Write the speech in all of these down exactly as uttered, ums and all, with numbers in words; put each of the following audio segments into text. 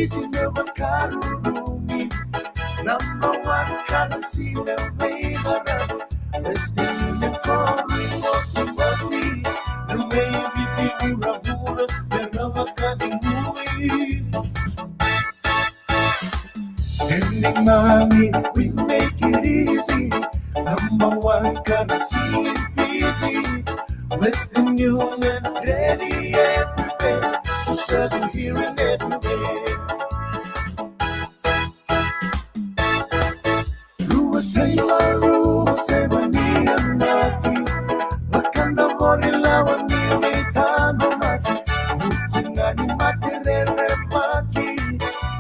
Sine vakarurumi, number one currency me veiqaravi. Western Union kori wasiwasi, me vei Viti vuravura, me ra vakacegui. Sending money, we make it easy. Number one currency in Fiji. Western Union, ready everywhere. We serve you here and everywhere. Rua saiva, rua saiva ni anaki. Vakanda vori lawa ni veitanamaki. Vuku ga ni materere maki.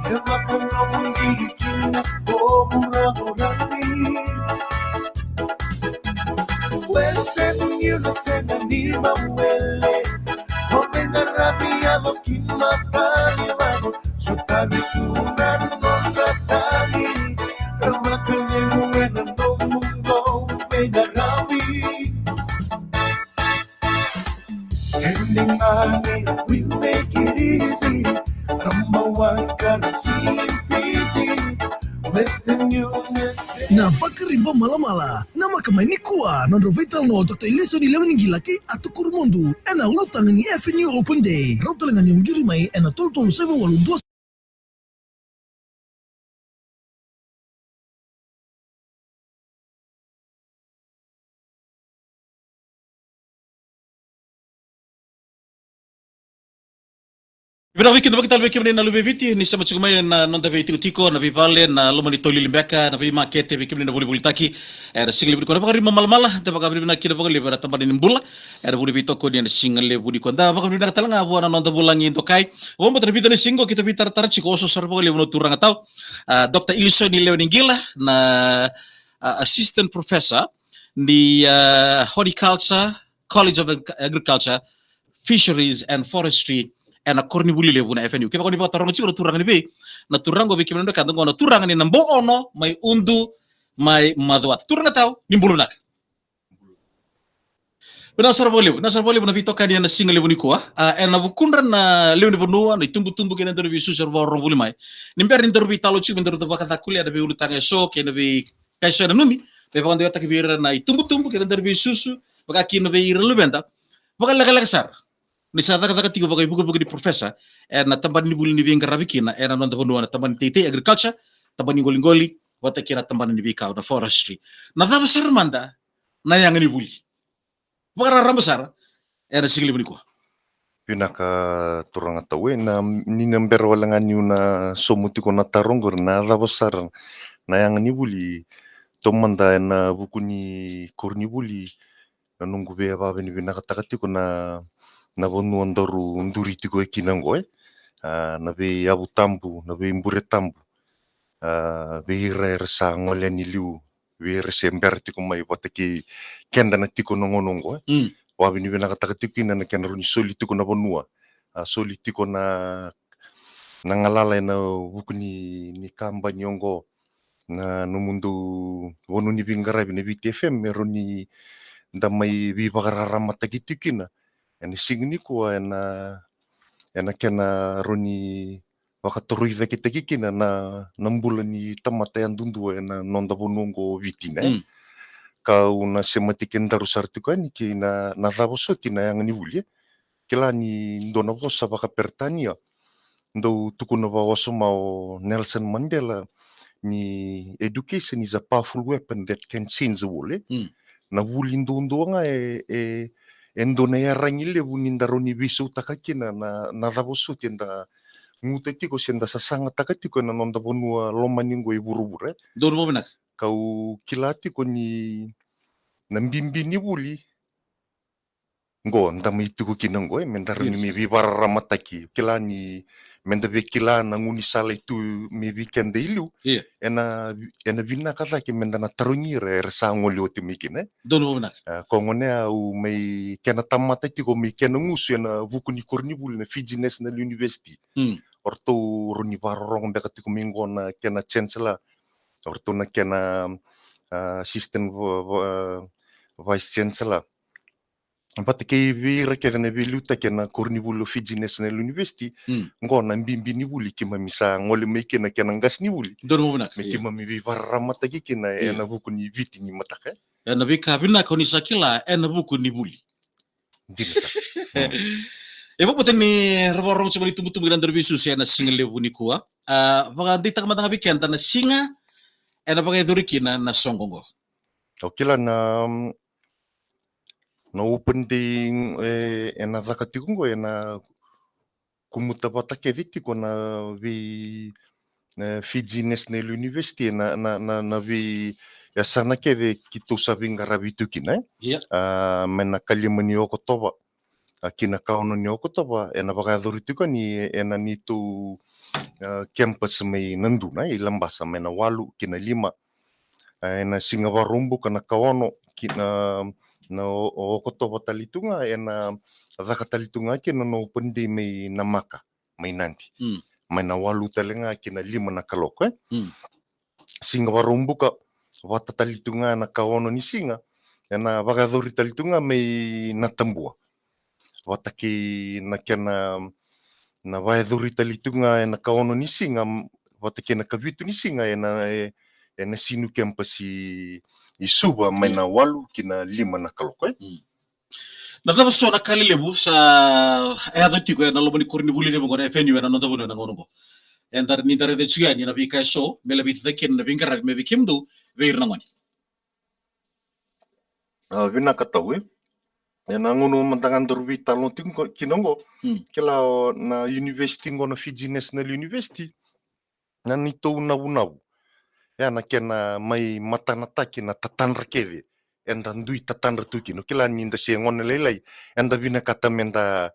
E vakanomudiki kina ko vuravura ni. Western Union sega ni mawele. Ko veiqaravi yaco ki matanivalu. Sotavi tu na nodra tagi. Ra vakacegu ena nomu qo veiqaravi. Sending money, we make it easy. Number one currency in Fiji. Western Union. Na Vakariba Malamala, na maka mai nikua, nodra veitalanoa o Doctor Ilisoni Leweniqila kei Ato Kurumudu, ena ulutaga ni F N U Open Day. Rau tale ga ni o qiri mai ena tolu tolu saiva walu dua. Vinaka vei kemuni na vakitale vei kemuni na luve i Viti, ni sema tiko mai na noda veitikotiko, na veivale, na loma ni tolili beka, na veimakete, vei kemuni na volivolitaki. Era siga levu nikua na Vakariba Malamala, da vakavinavinaka kina vakalevu era tabana ni bula. Era vuli veitokoni ena siga levu nikua. Da vakavinavinaka tale ga vua na noda vulagi dokai. Vakabauta na vica na siga keitou veitaratara tiko, oso sara vakalevu na turaga tau. A, Doctor Ilisoni Leweniqila, na, a, Assistant Professor ni, a, Horticulture, College of Ag-, Agriculture, Fisheries and Forestry, ena koronivuli levu na F N U. Kevaka ni vakataroga tiko na turaga ni vei, na turaga vei kemuni na ka, da qo na turaga ni Naboono, mai Udu, mai Macuata. Turaga tau, ni bula vinaka. Vinaka sara vakalevu, vinaka sara vakalevu na veitokani ena siga levu nikua. A, ena vukudra na lewe ni vanua, na itubutubu kei na daru veisusu era vakarorogo vuli mai. Ni bera ni daru veitalanoa tiko, me daru vakacakulea na veiulutaga eso kei na veika eso e nanumi me vakadewataki vei ira na itubutubu kei na daru veisusu, vaka kina vei ira luveda vakalekaleka sara. Ni sa cakacaka tiko vakaivukevuke ni professor ena tabana ni vuli ni veiqaravi kina ena noda vanua, na tabana ni teitei, agriculture, tabana ni qoliqoli, vata kei na tabana ni veikau, na forestry. Na cava sara mada na yaga ni vuli? Vakararaba sara ena siga levu nikua. Vinaka turaga tau, e, na, ni na bera wale ga niu na sauma tiko na taro oqori, na cava sara na yaga ni vuli. Taumada ena vuku ni koronivuli, na noqu via vakavinavinakataka tiko na, na vanua daru duri tiko e kina oqo, e. A, na veiyavu tabu, na veibure tabu. A, vei ira era sa gole yani liu, vei ira se bera tiko mai vata kei keda na tiko na gauna oqo, e. Mm. Vakavinavinakataka tiko kina na kena rawa ni soli tiko na vanua. A, soli tiko na, na galala ena vuku ni, ni kabani oqo. Na nomudou vanua ni veiqaravi na Viti F M, e rawa ni da mai veivakararamataki tiko kina ena siga nikua, ena, ena kena rawa ni vakatorocaketaki kina na, na bula ni tamata yadudua ena noda vanua oqo o Viti, ne? Mm. Kau na semati kedaru sara tiko yani kei na, na cava soti na yaga ni vuli, e. Kila ni dua na vosa vakaperitania dau tukuna vakawasoma o Nelson Mandela ni education is a powerful weapon that can change the world, e? Mm. Na vuli duadua ga e, e, e dua na iyaragi levu ni da rawa ni veisautaka kina na, na cava soti eda guta tiko se da sasagataka tiko ena noda vanua lomani oqo e vuravura, e. Donu vakavinaka. Kau kila tiko ni na bibi ni vuli oqo da mai tiko kina oqo, e, me da rawa ni mai veivakararamataki. Kila ni me da via kila na gaunisala e tu mai vei keda e liu. Io. Ena, ena vinaka cake me da na tarogi ira era sa gole oti mai kina, e. Donu vakavinaka. A, ko gone au mai kena tamata tiko, mai kena gusu ena vuku ni koronivuli na Fiji National University. Mm. O ratou rawa ni vakarorogo beka tiko mai oqo na kena chancellor. O ratou na kena, a, assistant vi-, vi-, vice chancellor. Vata kei vei ira kece na veiliutaki ena koronivuli o Fiji National University, Mm. qo na bibi ni vuli keimami sa gole mai kina, kena qasenivuli. Donu mo vinaka, Me ia. keimami veivakararamataki kina Ia. ena vuku ni Viti ni mataka, e? Ena veika vinaka o ni sa kila ena vuku ni vuli. Dina sara. Mm. E vakabauta ni ra vakarorogo tiko mai na itubutubu kei na daru veisusu ena siga levu nikua. A, vakadeitaka mada ga vei keda na siga ena vakayacori kina na soqo qo. Au kila na, mm, na open day, e, ena caka tiko qo, ena kumuta vata kece tiko na vei, e, Fiji National University, na, na, na, na veiyasana kece keitou sa veiqaravi tu kina, e? Ia. A, mai na kalima ni Okotova, a, ki na kaono ni Okotova, ena vakayacori tiko yani ena neitou, a, campus mai Nadua, e, i Labasa, mai na walu ki na lima. A, ena siga Vakaraubuka na kaono ki na, na o, o Okotova tale tu ga, ena caka tale tu ga kina na open day mai Namaka, mai Nadi. Mm. Mai na walu tale ga ki na lima na kaloko, e? Mm. Siga Vakaraubuka, vata tale tu ga na kaono ni siga, ena vakayacori tale tu ga mai Natabua. Vata kei na kena, na vakayacori tale tu ga ena kaono ni siga, m-, vata kei na kavitu ni siga, ena, e, ena Sinu campus i, i Suva, mai Ia. na walu ki na lima na kaloko, e? Mm. Na cava so na ka lelevu sa yaco tiko ena loma ni koronivuli levu qo na F N U ena noda vanua ena gauna qo? Eda, ni da raica tiko yani na veika eso me laveti cake kina na veiqaravi me vei kemudou, vei ira na gone. A, vinaka tau, e. Ena gauna mada ga daru veitalanoa tiko qo, kina qo. Mm. Kila o na university qo na Fiji National University, na neitou navunavu, ia, na kena mai matanataki na tatadra kece eda dui tatadra tu kina. Kila ni da se gone lailai, eda vinakata meda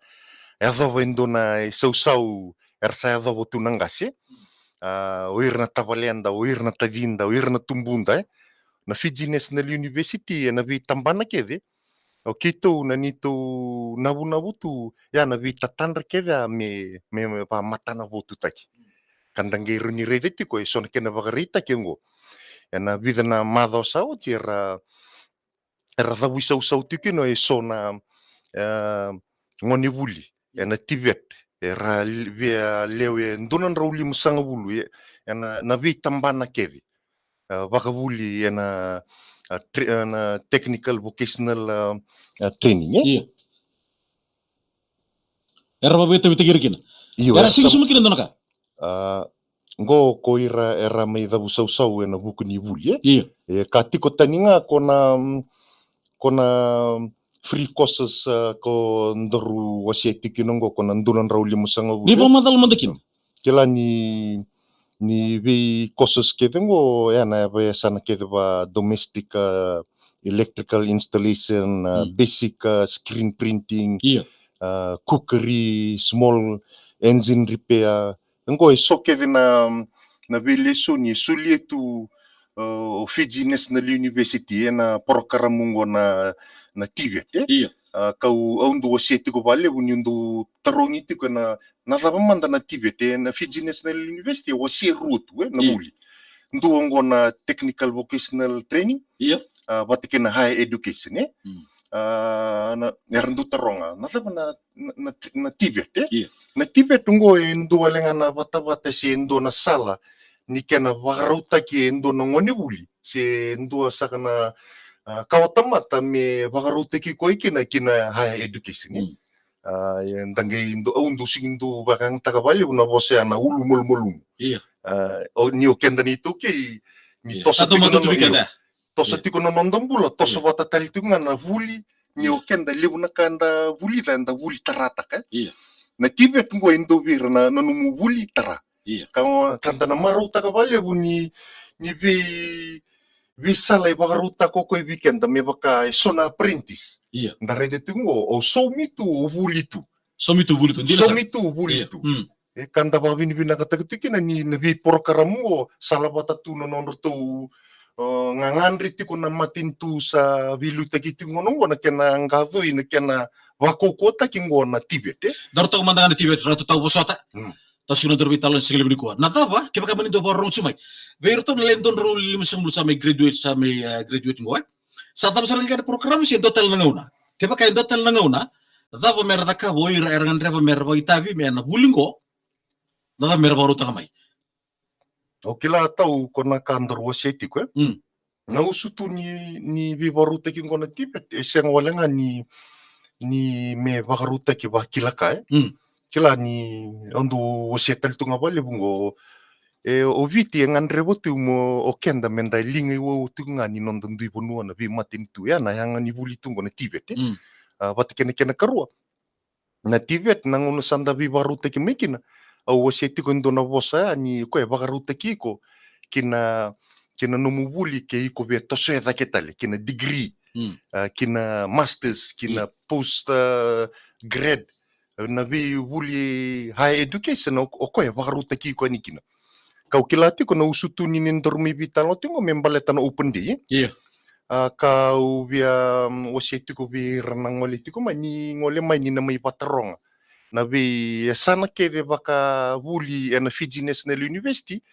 yacova e dua na isausau era sa yacova tu na qase. A, o ira na tavaleda, o ira na tacida, o ira na tubuda, e. Na Fiji National University, ena veitabana kece, o keitou na neitou navunavu tu, ia, na veitatadra kece, a, me, me, me vamatanavotutaki. Ka da qai rawa ni raica tiko eso na kena vakaraitaki oqo. Ena vica na macawa sa oti era, era cavuisausau tiko kina eso na, e, gonevuli ena TVET, era li-, via lewe dua na drau limasagavulu, e, ena, na veitabana kece. E, vakavuli ena, a, tre-, ena technical vocational, a, a, training, e? Io. Era vavitavitaki ira kina. Io, Era era sega ni sa- suma kina dua na ka. A, qo ko ira era mai cavuisausau ena vuku ni vuli, e? Io. E ka tiko tani ga ko na, ko na free courses, a, ko daru wasea tiko kina qo, ko na dua na drau limasagavulu, Ni e? vakamacala mada kina. Kila ni, ni vei courses kece qo, ia, na veiyasana kece va domestic, a, electrical installation, a, Mm. basic, a, screen printing, Io. a, cookery, small engine repair. Qo eso kece na, na veilesoni e solia tu, a, o Fiji National University ena porokaramu qo na, na TVET, e? Io. A, kau, au dau wasea tiko vakalevu niu dau tarogi tiko ena, na cava mada na TVET, e, na Fiji National University, e wasea rua tu, e, na Io. vuli. Dua qo na technical vocational training, Io. a, vata kei na higher education, e? Mm. A, na, era dau taroga, na cava na, na, na, na TVET, e? Io. Na TVET qo e dua wale ga na vatavata se dua na sala ni kena vakarautaki e dua na gonevuli se dua saka na, a, kawatamata me vakarautaki koya kina ki na higher education, e? Mm. A, ia, da qai dau, au dau sega ni dau vakayagataka vakalevu na vosa ya na ulumalumalumu. Io. A, o, ni o keda na iTaukei, ni Io. toso Tatou tiko na matutu no-, vei keda. io. Toso Io. tiko na noda bula, toso Io. vata tale tiko ga na vuli, ni Io. o keda levu na ka eda vulica, eda vuli tarataka, e? Io. Na TVET qo e dua vei ira na, na nomu vuli tara. Io. Ka, ka da na marautaka vakalevu ni, ni vei, veisala e vakarautaka o koya vei keda me vaka eso na apprentice. Io. Da raica tiko qo, o saumi tu, o vuli tu. Saumi tu, vuli tu, dina sara. Saumi tu, vuli Io. tu. Mm. E ka da vakavinavinakataka tiko kina ni na veiporokaramu qo, sala vata tu na nodratou, a, gagadre tiko na matanitu sa veiliutaki tiko qo, na qo na kena qacoi, na kena vakaukauwataki qo na TVET, e? Daru toka mada ga na TVET, rau tau vosota. Mm. Tau sega na daru veitalanoa ena siga levu nikua. Na cava, kevaka mani dau vakarorogo tiko mai. Vei iratou na lewe dua na drau limasagavulu sa mai graduate, sa mai, e, graduate qo, e? Sa cava sara ga na porokaramu se dua tale na gauna? Kevaka e dua tale na gauna, cava mera cakava o ira era gadreva mera vakaitavi mai na vuli qo, na cava mera vakarautaka mai? Au kila, Tau, ko na ka daru wasea tiko, e? Mm. Na usutu ni, ni veivakarautaki qo na TVET, e sega wale ga ni, ni me vakarautaki vakila ka, e? Mm. Kila ni au dau wasea tale tu ga vakalevu qo, e, o Viti e gadreva tu mo, o keda meda liga iwau tu ga ni noda dui vanua na veimatanitu, ya na yaga ni vuli tu qo na TVET, e? Mm. A, vata kei na kena karua, na TVET, na gauna sa da veivakarautaki mai kina, au wasea tiko e dua na vosa ya ni koya e vakarautaki iko ki na, ki na nomu vuli ke iko via tosoya cake tale, ki na degree, mm, a, ki na masters, ki na, mm, post, a, grad, na veivuli higher education, o, o koya e vakarautaki iko yani kina. Kau kila tiko na usutu ni, ni daru mai veitalanoa tiko qo me baleta na open day, e? Io. A, kau via, mm, wasea tiko vei ira na gole tiko mai, ni gole mai ni na mai vataroga na veiyasana kece vakavuli ena Fiji National University.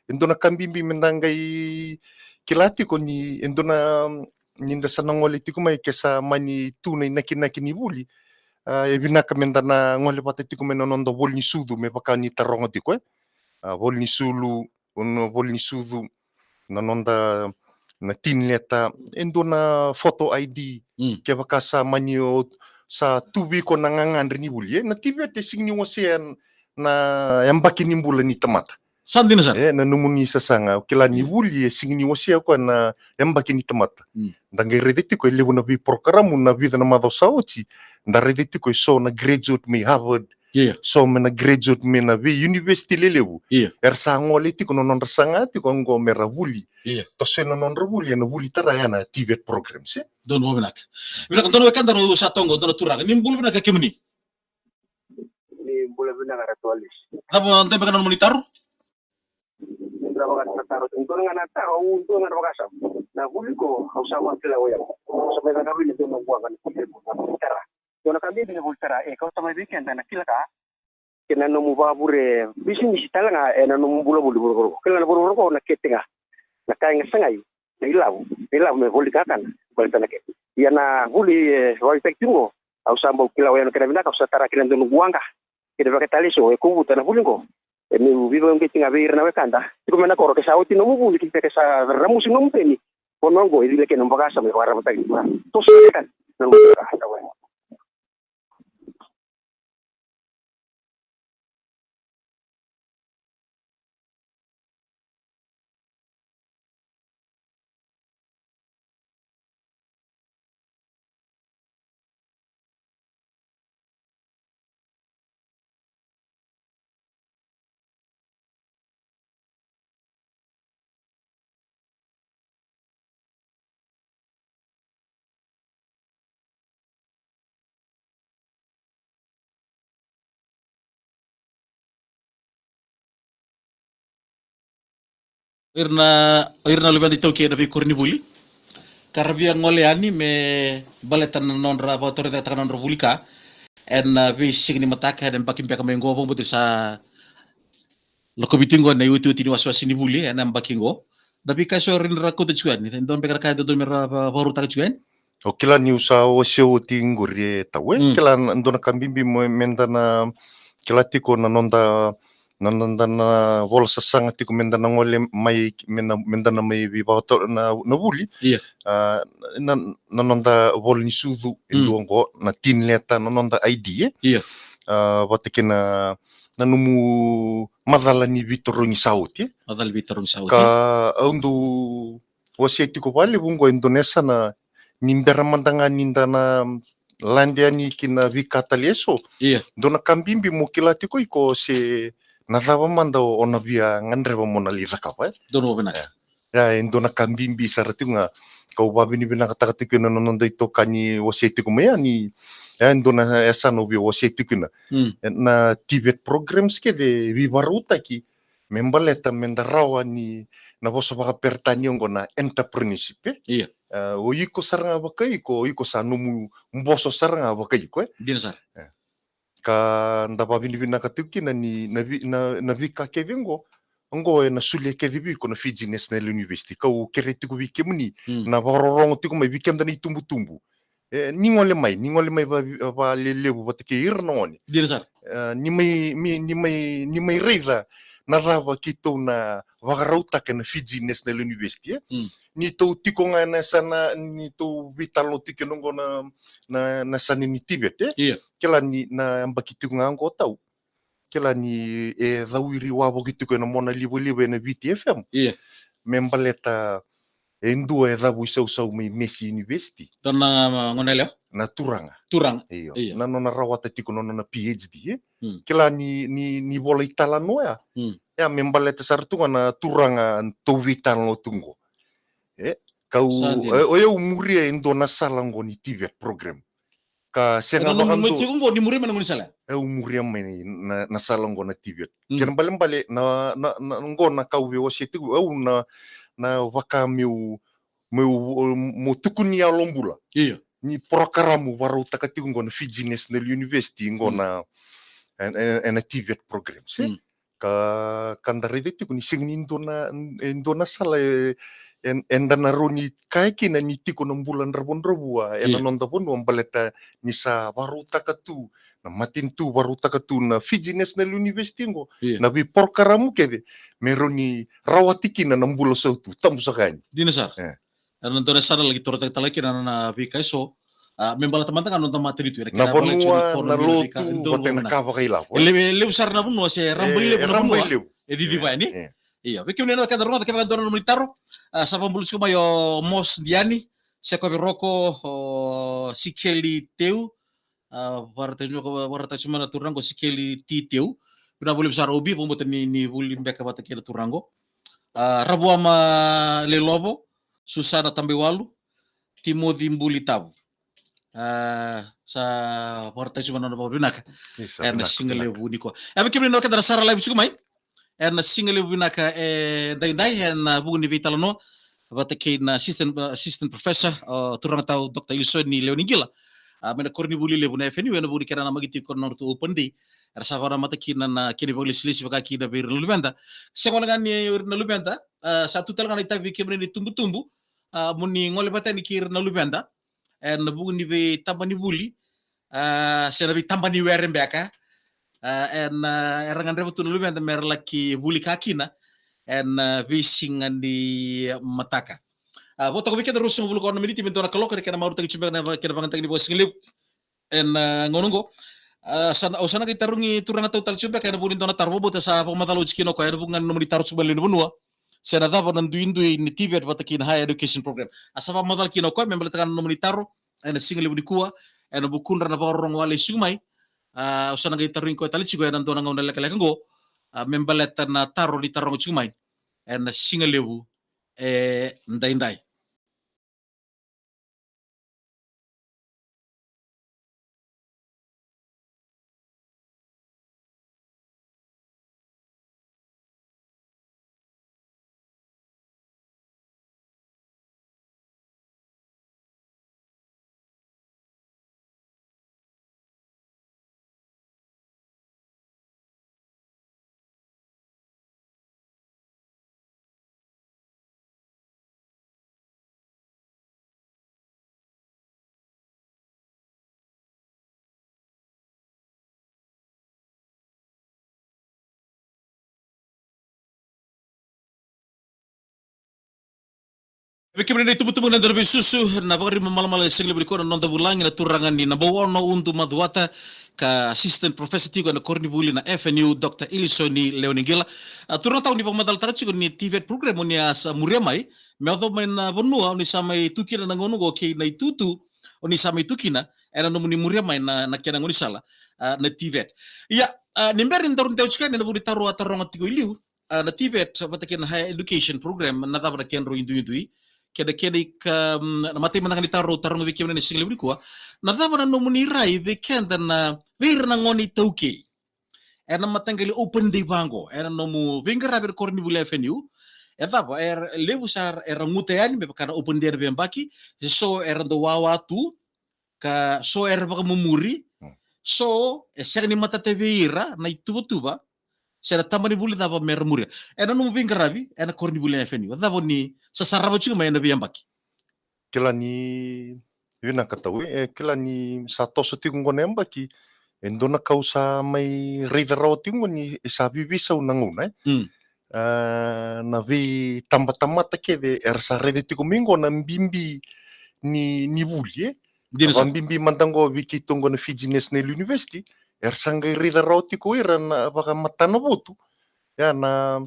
E dua na ka bibi meda qai kila tiko ni e dua na, mm, ni da sa na gole tiko mai, ke sa mani tu na inakinaki ni vuli, a, e vinaka meda na gole vata tiko mai na noda volanisucu, me vaka ni taroga tiko, e? A, volanisucu, na volanisucu, na noda, na tin leta, e dua na photo I D, mm, kevaka sa mani o, sa tu vei iko na gagadre ni vuli, e? Na TVET e sega ni wasea na yabaki ni bula ni tamata. Sa dina sara. E, na nomuni sasaga, au kila ni, mm, vuli e sega ni wasea koya na yabaki ni tamata. Mm. Da qai raica tiko e levu na veiporokaramu na vica na macawa sa oti, da raica tiko e so na graduate mai Harvard, io, so me na graduate mai na vei university lelevu. Io. Era sa gole tiko na nodra saga tiko qo mera vuli. Io. Toso na nodra vuli, ena vuli tara ya na TVET programs, e? Donu vakavinaka. Vinaka, donu wekadaru sa toqo, donu turaga. Ni bula vinaka kemuni. Ni bula vinaka, Ratu Alisi. Cava, dua beka na nomuni taro? Dua beka na taro. Dua ga na taro, au dua ga na vakasama. Na vuli qo, au sa vakila oya. Au sa mai cakava na dua na vua ga na vuli tara. Dua na ka bibi na vuli tara, e, kau sa mai vei keda na kila ka. Kei na nomu vakavure bisinisi tale ga, e, na nomu bula vuli vuravura qo. Kila na vuravura qo na kete ga. Na ka e ga sagai. Na ilavo, na ilavo me voli kakana, baleta na kete. Ia na vuli, e, vakaitaki tiko qo, au sa bau kila oya na kena vinaka, au sa tara kina dua noqu waqa. Kena vaka tale eso, e kovuta na vuli qo. E meu veivakauqeti ga vei ira na wekada. Tiko mai na koro, ke sa oti nomu vuli, ke, ke sa ramusi nomu peni. Vanua qo, e cila kina nomu vakasama, e vakaramataki. Toso na wekada. Na nomu vakasama. O ira na, o ira na luveda iTaukei ena veikoronivuli ka ra via gole yani me baleta na nodra vakatorocaketaka na nodra vuli ka ena veisiga ni mataka ena yabaki beka mai qo, vakabauta ni sa lakovi tiko qo na iotioti ni wasewase ni vuli ena yabaki qo. Na veika eso era na kauta tiko yani, e dua beka na ka e dodonu me ra va-, vakarautaka tiko yani? O kila niu sa wasea oti qori e Tau, e. Mm. Kila na, dua na ka bibi mo-, meda na kila tiko na noda, na noda na vola sasaga tiko meda na gole mai, meda, meda na mai veivakato-, na, na vuli. Ia. A, na, na noda vola ni sucu, e, mm, dua qo, na tin leta, na noda I D, e. Ia. A, vata kei na, na nomu macala ni veitarogi sa oti, e. Macala ni veitarogi sa oti. Ka au dau wasea tiko vakalevu qo e dua na yasana ni bera mada ga ni da na lade yani ki na veika tale eso. Ia. Dua na ka bibi mo kila tiko iko se na cava mada o, o na via gadreva mo na lai cakava, e. Dua na ka vinaka. Ia. Ia, e dua na ka bibi sara tiko ga kau vakavinavinakataka tiko kina na noda itokani wasea tiko mai yani. Ia, e dua na yasana au via wasea tiko kina. Mm. Na TVET programs kece veivakarautaki me baleta meda rawa ni, na vosa vakaperitania qo na entrepreneurship, e? Ia. A, o iko sara ga vakaiko, o iko sa nomu boso sara ga vakaiko, e? Dina sara. E. Ka da vakavinavinaka tiko kina ni na vei-, na, na veika kece qo, qo ena solia kece vei iko na Fiji National University. Kau kerea tiko vei kemuni, mm, na vakarorogo tiko mai vei keda na itubutubu. E, ni gole mai, ni gole mai va, valelevu vata kei ira na gone. Dina sara. E, ni mai, mi, ni mai, ni mai raica na cava keitou na vakarautaka na Fiji National University, e. Mm. Ni tou tiko ga na yasana, ni tou veitalanoa tiko qo na, na, na yasana ni TVET, e. Io. Kila ni na yabaki tiko ga qo tau. Kila ni e cawiri wavoki tiko ena mona livaliva ena Viti FM. Io. Me baleta e dua e cavuisausau mai Massey University. Dua na, a, gone yalewa? Na turaga. Turaga. Io. Io. Na nona rawata tiko na nona PhD, e. Mm. Kila ni, ni, ni vola italanoa ya. Mm. Ya, me baleta sara tu ga na turaga tou veitalanoa tu qo. E, kau, sa dina. E, o yau muria e dua na sala qo ni TVET program. Ka sega vakadua. Ena nomu mai tiko qo, ni muria mai na gaunisala? E, au muria mai na, na sala qo na TVET. Mm. Kena balebale, na, na, na, qo na ka au veiwasei tiko, au na, na vaka meu, meu, mo tukuni yalo bula. Io. Ni porokaramu varautaka tiko qo na Fiji National University, qo, mm, na, e, e, ena TVET program, se? Mm. Ka, ka da raica tiko ni sega ni dua na, e dua na sala e, e, eda na rawa ni kaya kina ni tiko na bula dravudravua ena, io, noda vanua, baleta ni sa varautaka tu na matanitu, varautaka tu na Fiji National University qo, io, na veiporokaramu kece me rawa ni rawati kina na bula sautu, tabu saka yani. Dina sara. E. Era na dua na yasana laki torotaki tale kina na, na veika eso. A, me baleta mada ga na noda matanitu, era na kena vanua, na lotu, vata na ka vakailavo. E levu, e levu sara na vanua, se rabailevu na vanua. E levu. E ciciva yani. E. Io, vei kemuni na keda rogoca, kevaka dua na nomuni taro, a, sa vakabula tiko mai o Mos Diani, Sekovi Roko, o Sikeli Teu, a, vakaraitaka, vakaraitaka tiko mai na turaga o Sikeli Titeu. Vinaka vakalevu sara Obi, vakabauta ni, ni vuli beka vata kei na turaga. A, Ravuama Leilovo, Susana Tabaiwalu, Timoci Bulitavu. A, sa vakaraitaka tiko mai na nona vakavinavinaka. Isa, ena vinaka, sigalevu vinaka nikua. E, vei kemuni na keda na sara live tiko mai. Ena sigalevu vinaka edaidai, ena vuku ni veitalanoa vata kei na assistant, assistant professor, o turaga tau Doctor Ilisoni Leweniqila. A, mai na koronivuli levu na FNU, ena vuku ni kena namaki tiko na nodratou open day. Era sa vakanamata kina na kena ivakalesilesi vaka kina vei ira na luveda. Sega wale ga ni ira na luveda, a, sa tu tale ga na itavi vei kemuni na itubutubu, a, mo ni gole vata yani kei ira na luveda. Ena vuku ni veitabana ni vuli, a, se na veitabana ni were beka. A, ena, era gadreva tu na luveda mera laki vuli ka kina ena, a, veisiga ni mataka. A, vo toka vei keda ruasagavulu ka ono na miniti me dua na kaloko, ena kena marautaki tiko beka na va-, kena vakayagataki ni vakasigalevu ena, a, gauna oqo. A, sa na, au sa na qai tarogi turaga tau tale tiko beka ena vuku ni dua na taro, vakabauta sa vakamacala oti kina o koya ena vuku ga ni nomuni taro tiko mai na lewe ni vanua. Se na cava na duidui ni TVET vata kei na Higher Education Program. A sa vakamacala kina o koya me baleta ga na nomuni taro ena sigalevu nikua, ena vukudra na vakarorogo wale e sucu mai. A, au sa na qai tarogi koya tale tiko ena dua na gauna lekaleka oqo, a, me baleta na taro ni taroga tiko mai ena sigalevu edaidai. Vei kemuni na itubutubu, na dau veisusu, na vakarima malamala e sega ni vuli koya na noda vulagi, na turaga ni Nabouono Udumacuata, ka assistant professor tiko ena koronivuli na FNU, Doctor Ilisoni Leweniqila. A, turaga tau, ni vakamacalataka tiko ni TVET program o ni a sa muria mai, me yaco mai na vanua o ni sa mai tu kina na gauna oqo kei na itutu o ni sa mai tu kina ena nomuni muria mai na, na kena gaunisala, a, na TVET. Ia, a, ni bera ni daru dewa tiko yani ena vuku ni taro a taroga tiko i liu, a, na TVET vata kei na Higher Education Program, na cava na kedrau iduidui? Kei na kena ika, mm, na imatai mada ga ni taro au taroga vei kemuni ena sigalevu nikua, na cava na nomuni rai vei keda na, vei ira na gone iTaukei ena mataqali open day vaqo, ena nomu veiqaravi ena koronivuli FNU? E cava, era levu sa era guta yani me vaka na open day ena veiyabaki, se so era dau wawa tu, ka so era vakamumuri, hmm, so e sega ni matata vei ira na ituvatuva se na tabana ni vuli cava mera muria. Ena nomu veiqaravi ena koronivuli FNU, cava o ni sa sarava tiko mai ena veiyabaki? Kila ni Vinaka tau e, e kila ni sa toso tiko qo na yabaki, e dua na ka au sa mai raica rawa tiko qo ni e sa vivisau na gauna e. Mm. A, na veitabatamata kece era sa raica tiko mai qo na bibi ni, ni vuli e. Dina sa. Bibi mada qo vei keitou qo na Fiji National University, era sa qai raica rawa tiko ira na vakamatana votu. Ia na,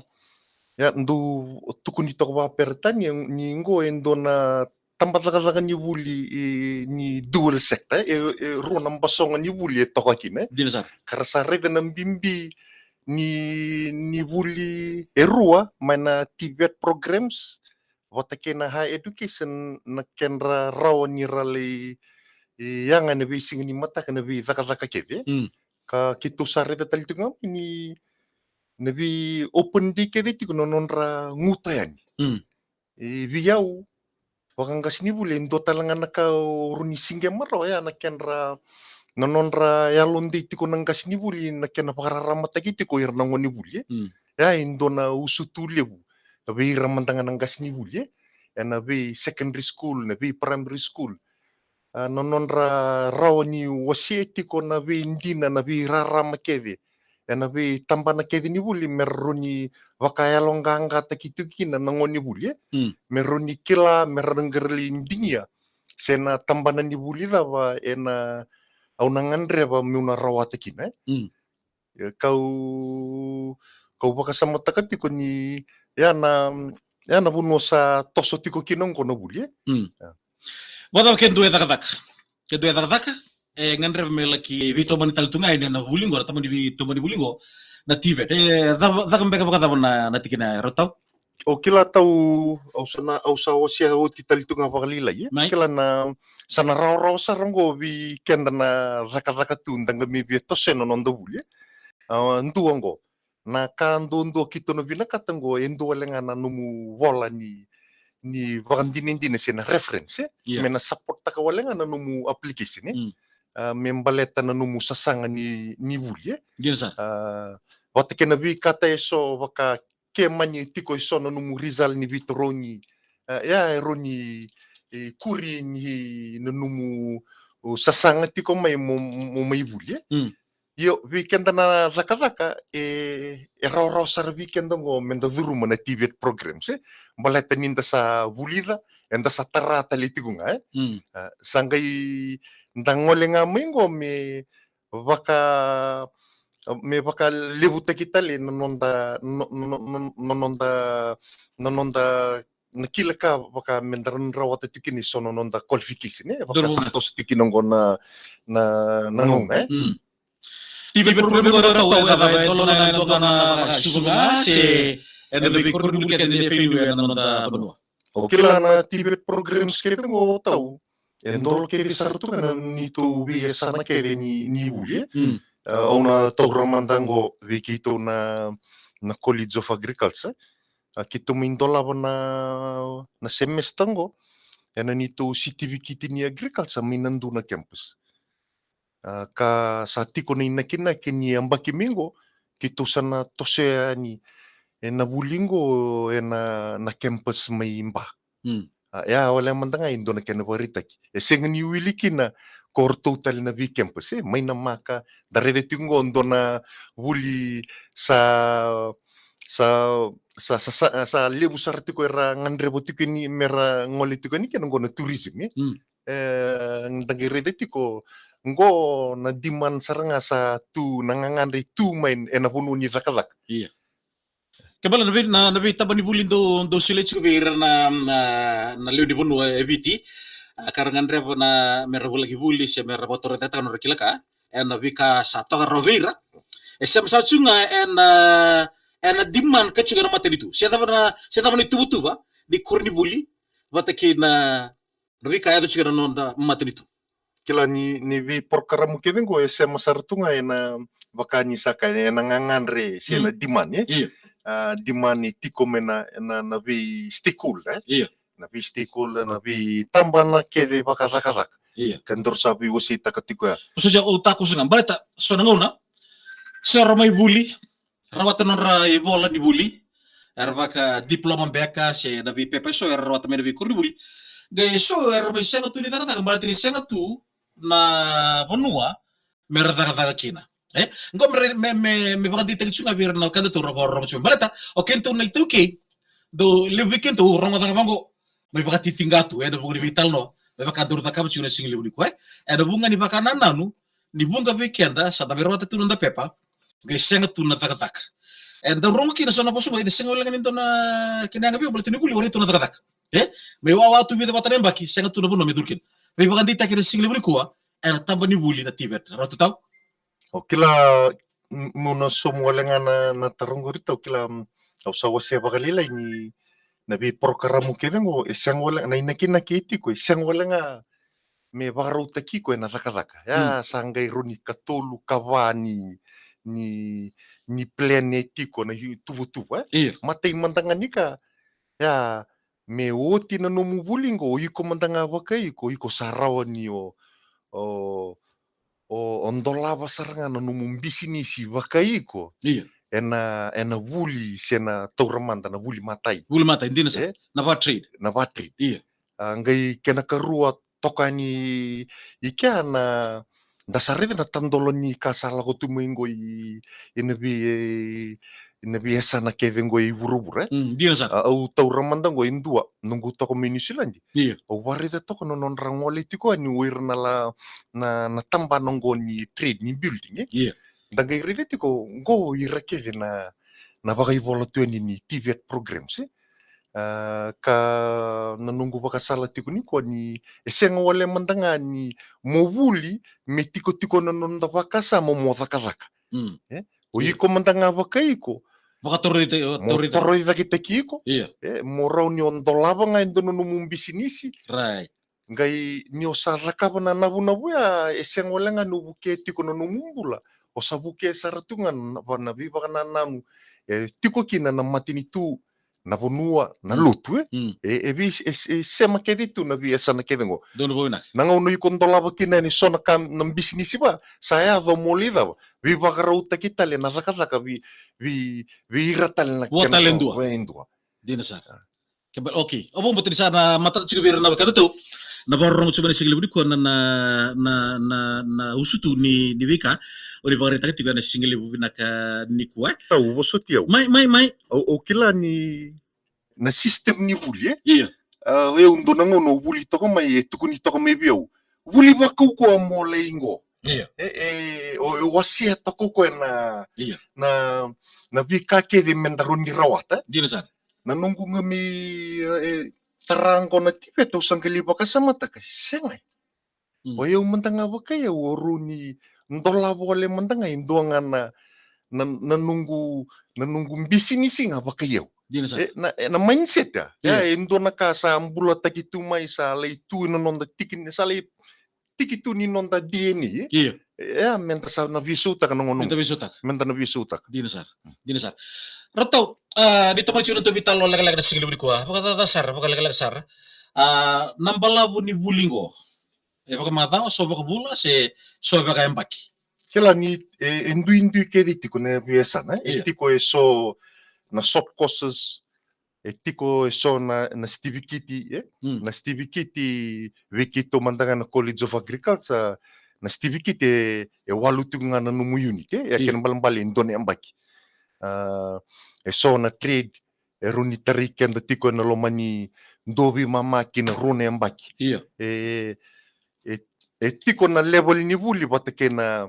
ia dou tukuni toka vakaperetania ni qo e dua na tabacakacaka ni vuli e, ni dual sector e, e rua na basoga ni vuli e toka kina e. Dina sara. Ka ra sa raica na bibi ni, ni vuli e rua mai na TVET programs vata kei na higher education na kedra rawa ni ra lai, e, yaga ena veisiga ni mataka na veicakacaka kece. Mm. Ka keitou sa raica tale tiko ga ni na vei open day kece tiko na nodra guta yani. Mm. E vei au, vakaqasenivuli, e dua tale ga na ka au rawa ni siqema rawa ya na kedra, na nodra yalodei tiko na qasenivuli na kena vakararamataki tiko ira na gonevuli e. Mm. Ya e dua na usutu levu vei ira mada ga na qasenivuli e, ena vei secondary school, na vei primary school. A, na nodra rawa ni wasea tiko na veidina, na veirarama kece ena veitabana kece ni vuli me rawa ni vakayaloqaqataki tiko kina na gonevuli e. Mm. Me rawa ni kila, me rawa ni qai lai digia se na tabana ni vuli cava ena, au na gadreva meu na rawata kina e. Mm. E, kau, kau vakasamataka tiko ni ya na, ya na vanua sa toso tiko kina qo na vuli e. Mm. Ya. Vakacava ke dua e cakacaka? Ke dua e cakacaka e gadreva me laki veitomani tale tu ga ena vuli qo, na tabana ni veitomani vuli qo na TVET. E caka, caka beka vakacava na, na tikina e Ratu? O kila tau, au sa na, au sa wasea oti tale tu ga vakalailai e. Mai. Kila na, sa na rawarawa sara qo vei keda na cakacaka tu da qai mai via tosoya na noda vuli e. A, dua qo. Na ka duadua keitou na vinakata qo e dua wale ga na nomu vola ni, ni vakadinadina se na reference e. Ia. Me na supporttaka wale ga na nomu application e. Mm. A, me baleta na nomu sasaga ni, ni vuli e. Dina sara. A, vata kei na veika eso vaka ke mani tiko eso na nomu result ni veitarogi. A, ya e rawa ni, e, kuri ni na nomu, o, sasaga tiko mai mo, mo mai vuli e. Mm. Io, vei keda na cakacaka e, e rawarawa sara vei keda qo me da curuma na TVET programs e. Baleta ni da sa vulica, eda sa tara tale tiko ga e. Mm. A, sa qai da gole ga mai qo me vaka, me vakalevutaki tale na noda, no, no, no, no, na noda, na noda, na kila ka vaka me da rawata tiko kina eso na noda qualification e. Vaka sa toso tiko kina qo na, na, na gauna e. Mm. TVET program qo e Ratu, e cava, e dola na, e dola na vakasuka ga se ena veikoronivuli kece ni fenua ena noda vanua? O kila na TVET programs kece qo tau e dola kece sara tu ga na neitou veiyasana kece ni, ni vuli e. Mm. A, au na taura mada qo vei keitou na, na College of Agriculture. A, keitou mai dolava na, na semester qo ena neitou sitivikiti ni agriculture mai na dua na campus. A, ka sa tiko na inakinaki ni yabaki mai qo keitou sa na tosoya yani ena vuli qo ena, na campus mai Ba. Mm. A, ya wale mada ga e dua na kena vakaraitaki. E sega ni wili kina ko ratou tale na vei campus e, mai na maka, da raica tiko qo dua na vuli sa, sa, sa, sa, sa, sa levu sara tiko era gadreva tiko ni me ra gole tiko yani kina qo na tourism e. Mm. E, da qai raica tiko qo na demand sara ga sa tu, na gagadre tu mai ena vanua ni cakacaka. Ia. Ke bala na vei, na, na veitaba ni vuli dou, dou solia tiko vei ira na, na, na lewe ni vanua e Viti. A, ka ra gadreva na me ra volaki vuli se me ra vakatorocaketaka na nodra kila ka ena veika sa toka rawa vei ira. E sema sara tu ga ena, ena demand ka tu ga na matanitu. Se cava na, se cava na ituvatuva ni koronivuli vata kei na, na veika e yaco tiko ena noda matanitu. Kila ni, ni veiporokaramu kece qo e sema sara tu ga ena, vaka ni sa kaya, ena gagadre se na demand e. Io. A, demand e tiko mai na, na, na vei stakeholder e. Io. Na vei stakeholder, na veitabana kece vakacakacaka. Io. Ka daru sa veiwaseitaka tiko ya. O sa, au takoso ga baleta so na gauna so ra mai vuli, rawata nodra ivola ni vuli, era vaka diploma beka se na veipepa eso era rawata mai na veikoronivuli. Qai so era mai sega tu ni cakacaka, baleta ni sega tu na vanua me ra cakacaka kina. E? Qo me, me, me, me vakadeitaki tu ga vei ira na keda taura vakarorogo tu. Baleta, o kedatou na iTaukei, dau levu vei kedatou rogo caka vaqo. Mai vakatitiqa tu, ena vuqa ni veitalanoa, me vaka daru cakava tu na siga levu nikua, e? Ena vuqa ni vakanananu, ni vuqa vei keda, sa da mai rawata tu na noda pepa, qai sega tu na cakacaka. E, dau rogo kina so na vosa qo, e sega wale ga ni dua na kena yaga vei au, baleta ni vuli, warai tu na cakacaka. E? Mai wawa tu vica vata na yabaki, sega tu na vanua me curu kina. Veivakadeitaki ena siga levu nikua, ena taba ni vuli na TVET. Ratu tau? O kila, m-, mo na somu wale ga na, na taro qori tau, kila, m, au sa wasea vakalailai ni na veiporokaramu kece qo, e sega wale, na inakinaki e tiko, e sega wale ga me vakarautaki iko ena cakacaka. Ya, mm, sa qai rau ni katolu, kava ni, ni, ni plan e tiko na i-, tuvatuva, e? Io. Matai mada ga ni ka, ya, me oti na nomu vuli qo, o iko mada ga vakai iko, iko sa rawa ni o, o, o, o dolava sara ga na nomu bisinisi vakai iko. Io. Ena, ena vuli se na taura mada na vuli matai. Vuli matai, dina sara. E? Na va trade. Na va trade. Io. A, qai kena karua toka ni i kea na, da sa raica na tadola ni ka sa lako tu mai qo i, ina vei, ina veiyasana kece qo i vuravura, e? Mm, dina sara. A, au taura mada qo e dua, noqu toka mai Niusiladi. Io. Au varaica toka na nodra gole tiko yani o ira na la, na, na tabana qo ni trade, ni building, e? Io. Da qai raica tiko qo ira kece na, na vakaivola tu yani ni TVET programs, e? A, ka na noqu vakasala tiko nikua ni e sega wale mada ga ni mo vuli me tikotiko na noda vakasama mo cakacaka. Mm. E? O, io, iko mada ga vakai iko. Vakatoroita-, mo toroita-, toroicaketaki iko. Io. E, mo rawa ni o dolava ga e dua na nomu bisinisi. Right. Qai ni o sa cakava na navunavu ya, e sega wale ga ni o vukea tiko na nomu bula. O sa vukea sara tu ga na, na veivakanananu e tiko kina na matanitu, na vanua, na, mm, lotu, e? Mm. E, e vei, e, e sema kece tu na veiyasana kece qo. Donu vau vinaka. Na gauna iko dolava kina yani so na ka, na bisinisi va, sa yaco mo lai cava, veivakarautaki tale na cakacaka vei, vei, vei ira tale na, vua kena tale ka, dua. Vei dua. Dina sara. A. Ke ba-, okay. Au vakabauta ni sa na matata tiko vei ira na wekadatou na vakarorogo tiko mai na siga levu nikua na, na, na, na, na usutu ni, ni veika o ni vakaraitaka tiko ena siga levu vinaka nikua. Tau, vosoti au. Mai, mai, mai. Au, au kila ni na system ni vuli, e? Io. A, au dua na gauna au vuli toka mai, e tukuni toka mai vei au, vuli vakaukauwa mo lai qo. Io. E, e, o, e wasea toka o koya na, io, na, na veika kece me da rawa ni rawata. Dina sara. Na noqu ga mai, e, tara qo na TVET au sa qai lai vakasamataka, sega. Mm. O yau mada ga vakai au, au rawa ni dolava wale mada ga e dua ga na, na, na noqu, na noqu bisinisi ga vakai au. Dina sara. E, na, e, na mindset ya. Io. Ya, e dua na ka sa bulataki tu mai, sa lai tu ena noda tiki, sa lai tiki tu ni noda DNA, e? Io. E, ya, me da sa na veisautaka na gauna. Me da veisautaka. Me da na veisautaka. Dina sara. Mm. Dina sara. Ratu tau, a, ni tomani tiko na tou veitalanoa lekaleka na siga levu nikua. Vakacaca sara, vakalekaleka sara. A, na balavu ni vuli qo. E vakamacawa, so vakavula, se so vakayabaki? Kila ni, e, e duidui kece tiko na veiyasana, e? Io. E tiko e so na short courses, e tiko e so na, na sitivikiti, e? Mm. Na sitivikiti vei keitou mada ga na College of Agriculture, na sitivikiti e, e walu tiko ga na nomu unit, e? Io. E kena balebale e dua na yabaki. A, e so na trade, e rawa ni tarai keda tiko ena loma ni dua veimama ki na rua na yabaki. Io. E, e, e tiko na level ni vuli vata kei na,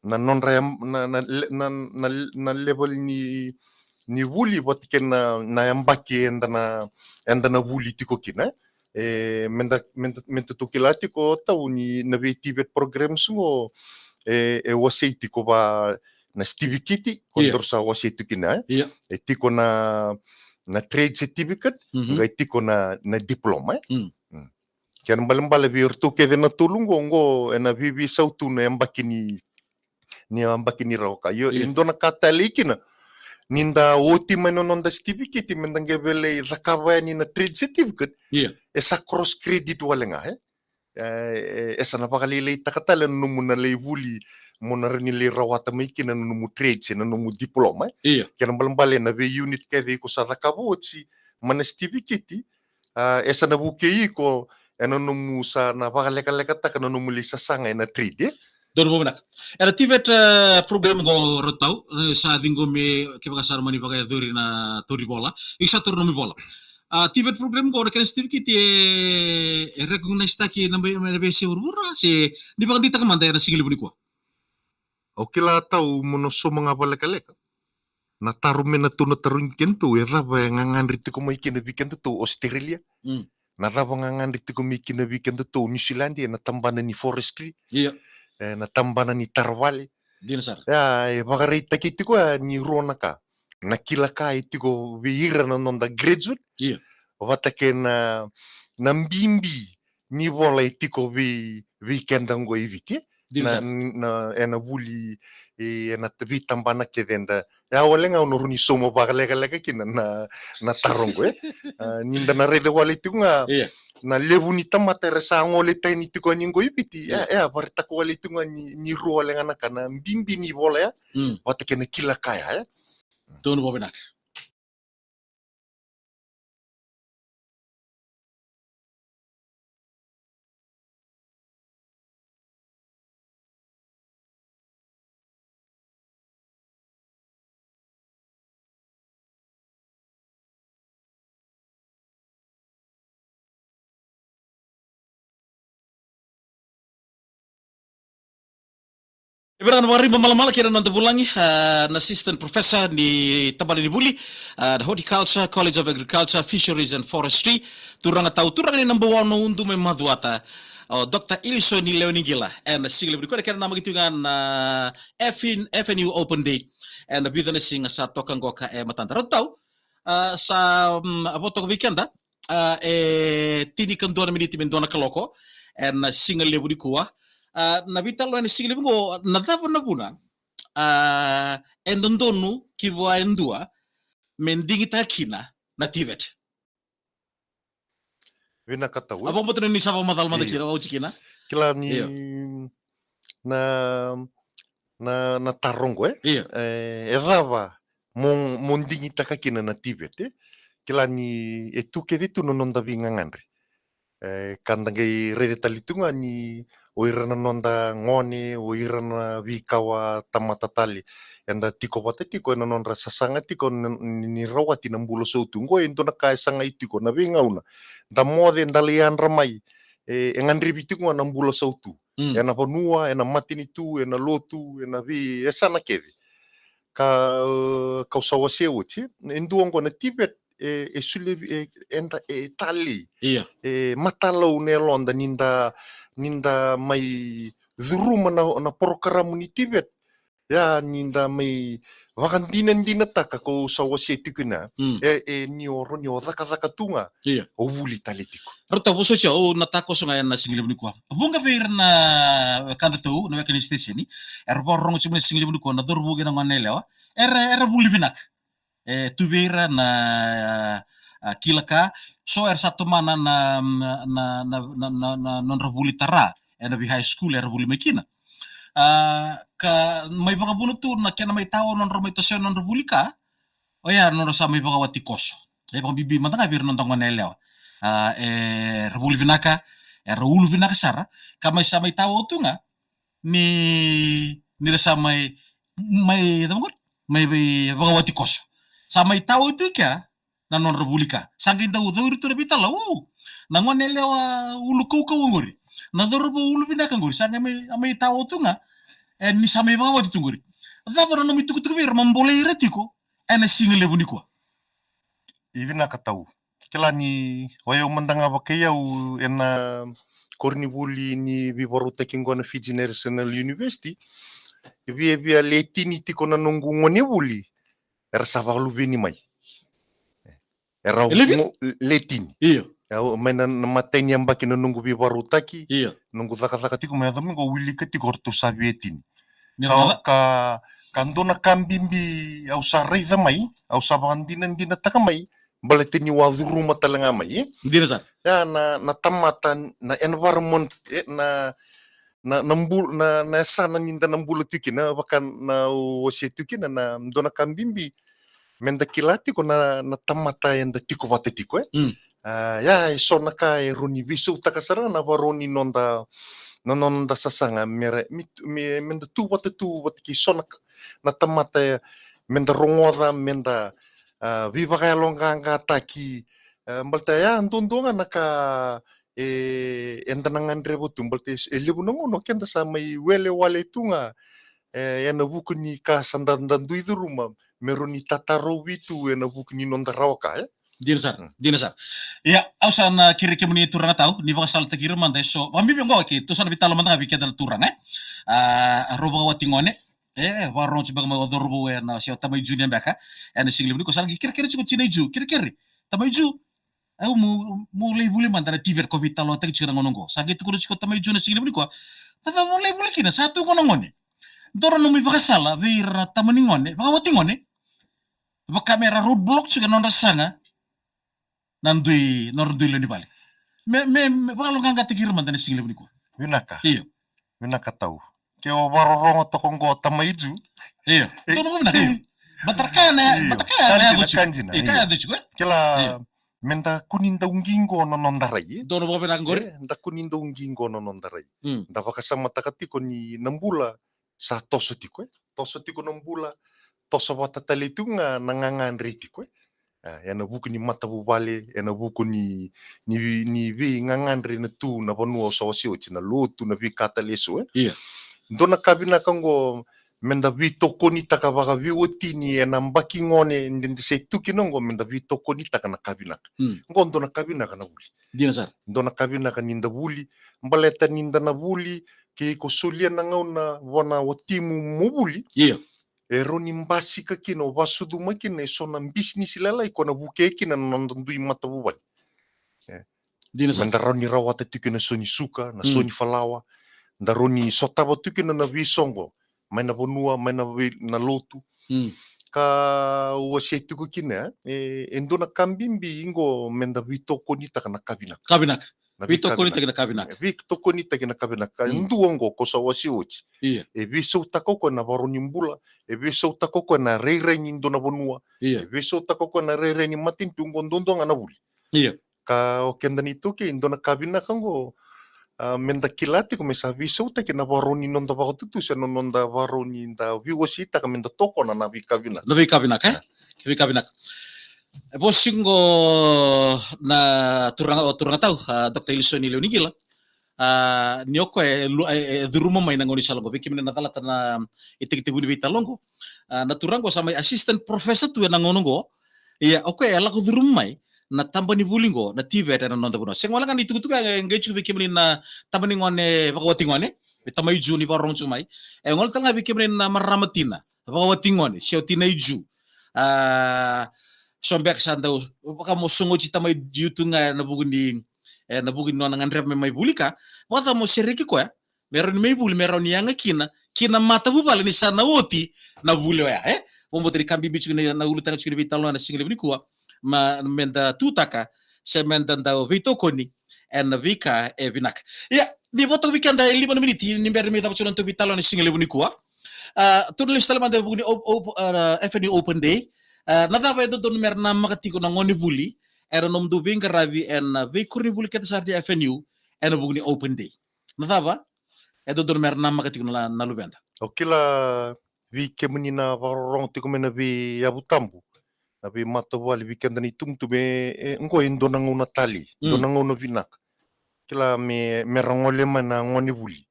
na nodra yam-, na, na le-, na, na, na level ni, ni vuli vata kei na, na yabaki eda na, eda na vuli tiko kina. E, me da, me da, me da tou kila tiko tau ni na vei TVET programs qo, e, e wasei tiko va na sitivikiti, ko, io, daru sa wasei tu kina, e? Io. E tiko na, na trade certificate, mhm, qai tiko na, na diploma, e? Mm. Mm. Kena balebale vei iratou kece na tolu qo, qo ena veiveisau tu na yabaki ni, ni yabaki ni rawa ka. Io, io, e dua na ka talei kina, ni da oti mai na noda sitivikiti, me da qai via lai cakava yani na trade certificate, io, e sa cross credit wale ga, e? E, e, e sa na vakalailaitaka tale na nomu na lai vuli, mo na rawa ni lai rawata mai kina na nomu trade se na nomu diploma, e? Io. Kena balebale na vei unit kece iko sa cakava oti mai na sitivikiti, a, e sa na vukei iko ena nomu sa na vakalekalekataka na nomu lai sasaga ena trade, e? Donu vakavinaka. Ena TVET, eh, program qo Ratu Tau, eh, sa ciqomi kevaka sa mani vakayacori na tauri vola. Iko sa taura nomu ivola. A, TVET program qo na kena certificate e, e recognize taki na mai, mai na veiyasai vuravura, se ni vakadeitaka mada ena siga levu nikua? Au kila Tau mo na sauma ga vakalekaleka. Na taro me na tou na tarogi kedatou, e cava e gagadre tiko mai kina vei kedatou Australia? Mm. Na cava gagadre tiko mai kina vei kedatou New Zealand, ena tabana ni forestry? Io. Ena tabana ni taravale? Dina sara. Ia, e vakaraitaki tiko ya ni rua na ka. Na kila ka e tiko vei ira na noda graduate. Io. Vata kei na, na bibi ni vola e tiko vei, vei keda qo i Viti. Dina na, sara. Na, ena vuli, e, ena t-, veitabana kece eda. Ya wale ga au na rawa ni sauma vakalekaleka kina na, na taro qo, e. A, ni da na raica wale tiko ga, io, na levu ni tamata era sa gole tani tiko yani qo i Viti. Io. Ya, ya, vakaraitaka wale tiko ga ni, ni rua wale ga na ka, na bibi ni vola ya. Mm. Vata kei na kila ka ya, e. Donu vakavinaka. E vei ira na vakariba malamala kei na noda vulagi, a, na assistant professor ni tabana ni vuli, a, na Horticulture, College of Agriculture, Fisheries and Forestry, turaga Tau, turaga ni Nabouau na Udu mai Macuata, o Doctor Ilisoni Leweniqila. Ena siga levu nikua na kena namaki tiko ga na F N, F N U Open Day. Ena vica na siga sa toka qoka e matada. Ratu Tau, a, sa, mm, a vo toka vei keda, a, e tinikadua na miniti me dua na kaloko ena siga levu nikua. A, na veitalanoa ena siga levu qo, na cava na vuna, a, e dodonu ki vua e dua me digitaka kina na TVET? Vinaka Tau, e? A vakabauta ni sa vakamacala mada, io, kina, au tikina. Kila ni, io, na, na, na taro qo, e? Io. E, e cava mo, mo digitaka kina na TVET, e? Kila ni e tu kece tu na noda veigagadre. E, ka da qai raica tale tu ga ni o ira na noda gone, o ira na veikawa tamata tale, eda tiko vata tiko ena nodra sasaga tiko ni, ni, ni rawati na bula sautu. Qo e dua na ka e sagai tiko na veigauna. Da moce, da lai yadra mai, e, e gadrevi tiko ga na bula sautu. Mm. Ena vanua, ena matanitu, ena lotu, ena veiyasana kece. Ka, e, kau sa wasea oti, e dua qo na TVET, e, e solia, e, eda, e talei. Io. E matalau na yaloda ni da, ni da mai curuma na, na porokaramu ni TVET. Ia ni da mai vakadinadinataka, kau sa wasea tiko kina. Mm. E, e ni o rawa ni o cakacaka tu ga. Io. O vuli tale tiko. Ratu Tau, vosoti au, au na takoso ga ena siga levu nikua. Vuqa vei ira na wekadatou, na weka ni siteseni, era vakarorogo tiko mai na siga levu nikua, na cauravou kei na goneyalewa, era, era vuli vinaka. E tu vei ira na, a, kila ka, so era sa tomana na, na, na nodra vuli tara ena vei high school era vuli mai kina. A, ka mai vakavuna tu na kena mai tao nodra mai tosoya nodra vuli ka, oya nodra sa mai vakawati koso. E vakabibi mada ga vei ira na noda goneyalewa. A, era vuli vinaka, era ulu vinaka sara, ka mai sa mai tao tu ga, ni, ni ra sa mai, mai, cava qori? Mai vei vakawati koso. Sa mai tao tu i kea na nodra vuli ka. Sa qai dau cauri tu na veitalanoa. Na goneyalewa ulu kaukauwa qori, na cauravou ulu vinaka qori, sa qai mai, mai tao tu ga, e, ni sa mai vakawati tu qori. Cava na nomu itukutuku vei ira mo bolei ira tiko ena siga levu nikua? Io, vinaka Tau. Kila ni o yau mada ga vakai au ena koronivuli ni veivakarautaki qo na Fiji National University, e viavia le tini tiko na noqu gonevuli era sa vakaluveni mai. Era, e levu? Go-, le tini. Io. Au, mai na, na imatai ni yabaki na noqu veivakarautaki, io, noqu cakacaka tiko mai, yaco mai qo, wilika tiko o ratou sa via tini. Ka, ka, ka dua na ka bibi au sa raica mai, au sa vakadinadinataka mai, baleta niu a curuma tale ga mai, e? Dina sara. Ia na, na tamata, na environment, e, na, na, na bul-, na, na yasana ni da na bula tiko kina, vaka na au wasea tiko kina, na dua na ka bibi me da kila tiko na, na tamata eda tiko vata tiko, e? Mm. A, ia, e so na ka e rawa ni veisautaka sara na varau ni noda, na noda sasaga, me ra, me, me, me da tu vata, tu vata kei so na ka, na tamata, e, me da rogoca, me da, a, veivakayaloqaqataki, e, baleta ia duadua ga na ka, e, eda na gadreva tu, baleta e, e levu na gauna o keda sa mai wele wale tu ga, e, ena vuku ni ka sa da, da dui curuma, me rawa ni tatarovi tu ena vuku ni noda rawa ka, e? Dina sara, mm, dina sara. Ia, au sa na kerei kemuni turaga tau, ni vakasalataki ira mada e so. Vakabibi oqo, ke tou sa na veitalanoa mada ga vei keda na turaga, e? A, rau vakawati gone, e, vakarorogo tiko beka mai o cauravou ena, se o tamai Ju ni beka, ena sigalevu nikua, sa na qai kerekere tiko o tinai Ju, kerekere, tamai Ju. Au mo, mo lai vuli mada na T V ko veitalanoataki tiko na gauna oqo. Sa qai tukuna tiko o tamai Ju na sigalevu nikua. Na cava mo lai vuli kina, sa tu qo na gone. Dua na nomu ivakasala vei ira na tama ni gone, vakawati gone. Vaka me ra roadblock tiko na nodra saga na dui, nodra dui lewe ni vale. Me, me, me vakayaloqaqataki ira mada na sigalevu nikua. Vinaka. Io. Vinaka tau. Ke o vakarorogo toka qo tamai Ju. Io. E, dua na vakavinaka, io. Io. Baleta ka na, io, baleta ka na, ka dina, yaco tiko. Ka dina, e, ka, io, yaco tiko, e? Kila, io, me da kua ni dau qiqo na noda rai, e? Dua na vakavinaka qori. E, da kua ni dau qiqo na noda rai. Mm. Da vakasamataka tiko ni na bula sa toso tiko, e? Toso tiko na bula, toso vata tale tiko ga na gagadre tiko, e? A, ena vuku ni matavuvale, ena vuku ni, ni, ni veigagadre na tu na vanua o sa wase oti, na lotu, na veika tale eso, e? Io. Dua na ka vinaka oqo, me da veitokonitaka vakaveiwatini ena yabaki gone, de da se tu kina oqo, me da veitokonitaka na ka vinaka. Mm. Oqo dua na ka vinaka na vuli. Dina sara. Dua na ka vinaka ni da vuli, baleta ni da na vuli, ke ko solia na gauna vua na watimu mo vuli. Io. E rawa ni basika kina, o vakasucuma kina e so na bisinisi lalai ko na vukea kina na noda dui matavuvale. E. Dina sara. Me da rawa ni rawata tiko kina na so ni suka, na so, mm, ni falawa. Da rawa ni sotava tiko kina na veisoqo mai na vanua, mai na vei, na lotu. Mm. Ka wasea tiko kina, e, e dua na ka bibi qo me da veitokonitaka na ka vinaka. Ka vinaka. Na veika vinaka. Veitokonitaki na ka vinaka. E, veitokonitaki na ka vinaka. Mm. Dua qo ko sa wase oti. Io. E veisautaka o koya na varau ni bula, e veisautaka o koya na rairai ni dua na vanua. Io. E veisautaka o koya na rairai ni matanitu, qo duadua ga na vuli. Io. Ka o keda na iTaukei, dua na ka vinaka qo, a, me da kila tiko me sa veisautaki na varau ni noda vakatutu se na noda varau ni da veiwaseitaka me da tokona na veika vinaka. Na veika vinaka, e? A. Veika vinaka. E vosa qo na turaga, o turaga tau, a, Doctor Ilisoni Lewe ni Qila. A, ni o koya e lu-, e, e curuma mai na gaunisala qo, vei kemuni na calata na itekitekivu ni veitalanoa qo. A, na turaga qo sa mai assistant professor tu ena gauna qo. Ia, o koya e lako curuma mai na taba ni vuli qo, na TVET ena noda vanua. Sega wale ga ni tukutuku, e qai tiko vei kemuni na tama ni gone vakawati gone, vei tamai Ju ni vakarorogo tiko mai. E gole tale ga vei kemuni na marama tina vakawati gone, se o tinai Ju. A, so beka sa dau vaka mo sogoti tamai Ju tu ga ena vuku ni, ena vuku ni nona gadreva me mai vuli ka, vakacava mo sereki koya me rawa ni mai vuli, me rawa ni yaga kina ki na matavuvale ni sa na oti na vuli oya, e? Vakabauta ni ka bibi tiko na, na ulutaga tiko ni veitalanoa ena sigalevu nikua, ma, me da tutaka se me da dau veitokoni ena veika e vinaka. Ia, ni vo toka vei keda e lima na miniti ni bera ni mai cava tiko na nodatou veitalanoa ena sigalevu nikua. A, tou na lesu tale mada e vuku ni op-, op-, a, FNU Open Day. A, na cava e dodonu me ra namaka tiko na gonevuli ena nomudou veiqaravi ena veikoronivuli kece sara ni FNU ena vuku ni Open Day? Na cava e dodonu me ra namaka tiko na, na luveda? O kila, vei kemuni na vakarorogo tiko mai na veiyavu tabu, na veimatavuvale, vei keda na itubutubu, e, e, qo e dua na gauna talei, dua, mm, na gauna vinaka. Kila, me, me ra gole mai na gonevuli,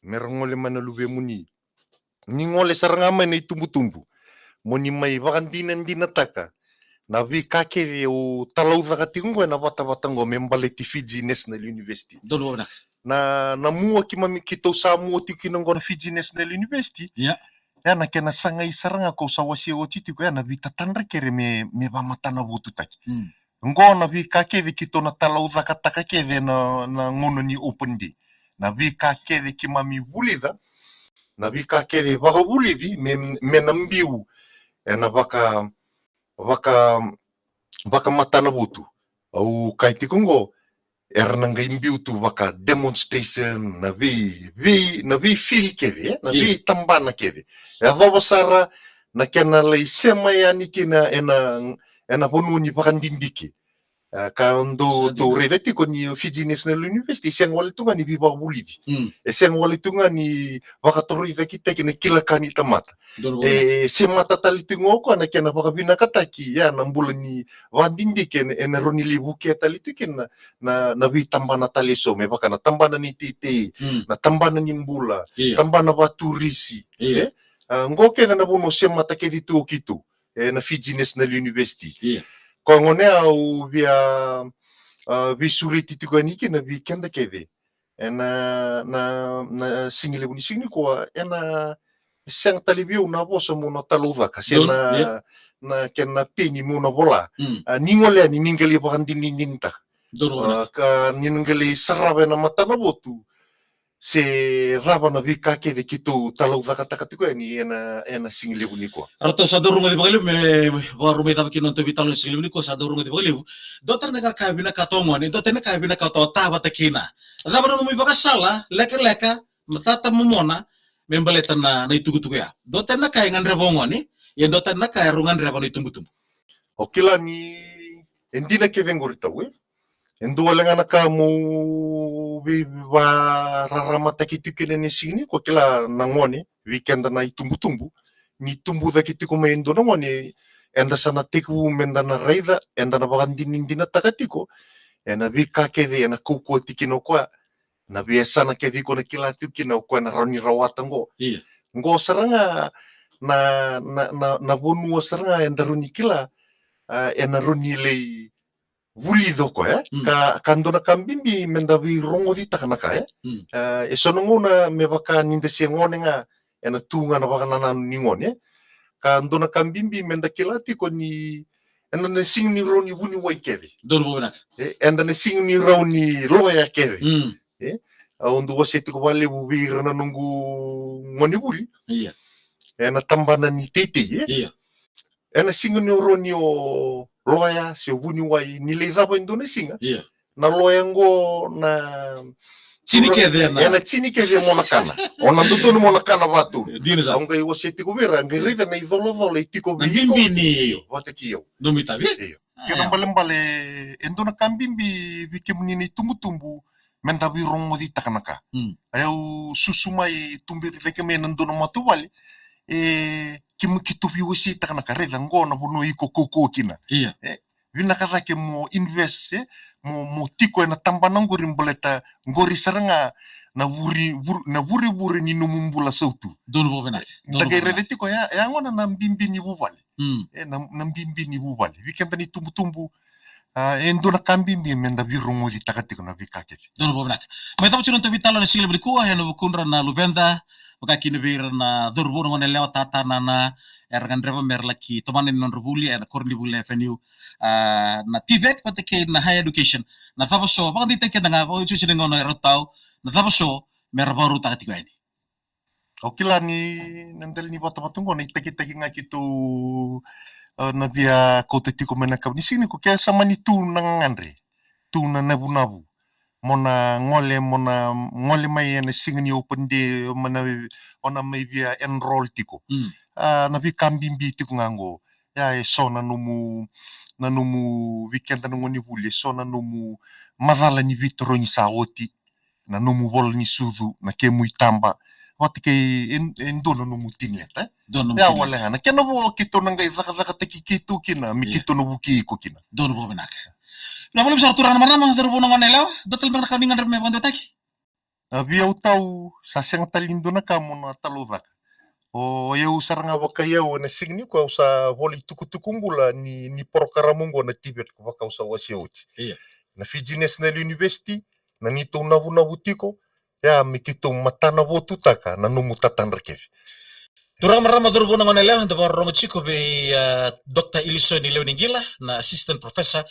me ra gole mai na luvemuni. Ni gole sara ga mai na itubutubu, mo ni mai vakadinadinataka na veika kece au talaucaka tiko qo ena vatavata qo me baleti Fiji National University. Donu vinaka. Na, na mua keimami, keitou sa mua tiko kina qo na Fiji National University. Ia. Ia, na kena sagai sara ga kau sa wasea oti tiko, ia, na veitatadra kece me, me vakamatanavotutaki. Mm. Qo na veika kece keitou na talaucakataka kece na, na gauna ni Open Day. Na veika kece keimami vulica, na veika kece vakavulici me, me na biu ena vaka, vaka, vakamatanavotu. Au kaya tiko qo, era na qai biu tu vaka demonstration, na vei, vei, na veifili kece, e? Na, io, veitabana kece. E yacova sara na kena lai sema yani kina ena, ena vanua ni vakadidike. A, ka dou, dou raica tiko ni Fiji National University e sega wale tu ga ni veivakavulici. Mm. E sega wale tu ga ni vakatorocaketaki na kila ka ni tamata. Donu. E semata tale tu ga o koya na kena vakavinakataki, ia, na bula ni vakadidike, ena, ena rawa ni lai vukea tale tu kina na, na, na veitabana tale eso, me vaka na tabana ni teitei, mm, na tabana ni bula, io, tabana vaturisi. Io. E? A, qo kece na vanua semata kece tu o keitou, e, na Fiji National University. Io. Koya gona au via, a, veisureti tiko yani kina vei keda kece ena, na, na siga levu ni siga nikua, ena sega tale vei au na vosa meu na talaucaka, se, donu, na, io, na kena peni meu na vola. Mm. A, ni gole yani ni qai lai vakadinadinataka. Donu. A, ka ni na qai lai sarava ena matanavotu, se cava na veika kece keitou talaucakataka tiko yani ena, ena siga levu nikua. Ratou sa dau rogoci vakalevu, me vakarau mai cava kina na nodatou veitalanoa ena siga levu nikua, sa dau rogoci vakalevu. Dua tale na ka vinakata o gone, dua tale na ka vinakata o ta vata kei na. Cava na nomu ivakasala lekaleka, matata momona, me baleta na, na itukutuku ya? Dua tale na ka e gadreva o gone, ia dua tale na ka e rau gadreva na itubutubu. O kila ni e dina kece qori tau, e? E dua wale ga na ka meu veivakararamataki tiko kina ena siga nikua, kila na gone, vei keda na itubutubu, ni tubu cake tiko mai e dua na gone, eda sa na tekivu meda na raica, eda na vakadinadinataka tiko ena veika kece ena kaukauwa tiko kina o koya, na veiyasana kece iko na kila tiko kina o koya na rawa ni rawata qo. Io. Qo sara ga na, na, na, na vanua sara ga eda rawa ni kila, a, ena rawa ni lai vulica o koya, e? Mm. Ka, ka dua na ka bibi meda veirogocitaka na ka, e? Mm. A, e so na gauna me vaka ni da se gone ga, ena tu ga na vakanananu ni gone, e? Ka dua na ka bibi meda kila tiko ni ena, na siga ni rawa ni vuniwai kece. Donu, vakavinaka. E, eda na siga ni rawa ni loya kece. Mm. E, au dau wasea tiko vakalevu vei ira na noqu gonevuli. Io. Ena tabana ni teitei, e? Io. Ena siga ni rawa ni o loya se vuniwai, ni lai cava e dua na siga. Io. Na loya qo na tini kece na. Ena tini kece mo na kana. O na dodonu mo na kana vatu. Dina sara. Au qai wasea tiko vei ira, qai raica na icolacola e tiko vei iko. Na bibi ni. Io, vata kei au. Nomu itavi. Io. Kena ibalebale, e dua na ka bibi vei kemuni na itubutubu, meda veirogocitaka na ka. Mm. Au susu mai, tuberi cake mai ena dua na matavuvale, e, keitou veiwaseitaka na ka, raica qo na vanua iko kaukauwa kina. Io. E, vinaka cake mo invest, e, mo, mo tiko ena tabana qori baleta qori sara ga na vuri, vuri, na vurevure ni nomu bula sautu. Donu, vakavinaka. Da qai raica tiko ya, ya gona na bibi ni vuvale. Mm. E, na, na bibi ni vuvale. Vei keda na itubutubu, a, e dua na ka bibi meda veirogocitaka tiko na veika kece. Donu, vakavinaka. Mai cava tiko na nodatou veitalanoa ena siga levu nikua, ena vukudra na luveda, vaka kina vei ira na cauravou, na goneyalewa, tata, nana, era gadreva mera laki tomana na nodra vuli ena koronivuli na F N U, a, na TVET vata kei na higher education. Na cava so, vakadeitaki keda ga, vakaotioti ni gauna e rauta, na cava so mera vakarautaka tiko yani? Au kila ni na dela ni vatavata qo na itakitaki ga keitou, e, na via kauta tiko mai na yakavi ni siga nikua, ke sa mani tu na gagadre, tu na navunavu, mo na gole, mo na gole mai ena siga ni open day, mo na, o na mai via enroll tiko. Mm. A, na veika bibi tiko ga qo, ia, e so na nomu, na nomu, vei keda na gonevuli, e so na nomu macala ni veitarogi sa oti, na nomu vola ni sucu, na kemu itaba, vata kei e, e dua na nomu tinileta, e? Dua na nomu tinileta. Ia, wale ga na kena vo keitou na qai cakacakataki keitou kina, me, io, keitou na vukei iko kina. Donu, vakavinaka. Vinaka vakalevu sara turaga na marama, cauravou, na goneyalewa, dua tale beka na ka ni gadreva me vakadewataki? A, vei au tau, sa sega tale ni dua na ka mo na talaucaka. O yau sara ga vakai au ena siga nikua, au sa volaitukutuku bula ni, ni porokaramu qo na TVET, vaka au sa wasea oti. Io. Na Fiji National University, na neitou navunavu tiko, ia me keitou matanavotutaka na nomu tatadra kece. Turaga, marama, cauravou, na goneyalewa, da vakarorogo tiko vei, a, Doctor Ilisoni Leweniqila, na Assistant Professor,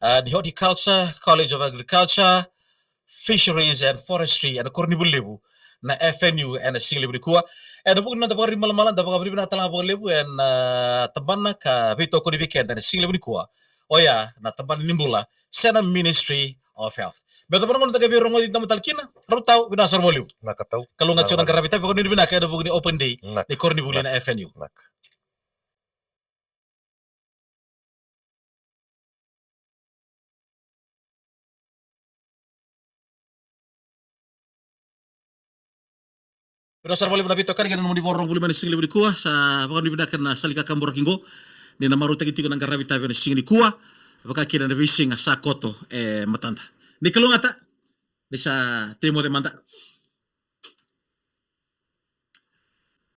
a, ni Horticulture, College of Agriculture, Fisheries and Forestry, ena koronivuli levu na F N U ena siga levu nikua. Ena vuku ni noda vakarimalamala, da vakavinavinaka tale ga vakalevu ena, a, tabana ka veitokoni vei keda ena siga levu nikua, oya na tabana ni bula se na Ministry of Health. Me yacova na gauna da qai veirogoci domo tale kina, rau tau, vinaka sara vakalevu. Vinaka tau. Kalougata tiko na qaravi itavi, vakanuinui vinaka ena vuku ni open day ni koronivuli na F N U. Vinaka. Dua sara valevu na veitokani kei na nomuni vakarorogo voli mai na siga levu nikua. Sa vakanuinui vinaka na sala ni kakaburaki qo, ni na marautaki tiko na qaravi tavi ena siga nikua, vaka kina na veisiga sa koto e matada. Ni kalougata, ni sa tei moce mada.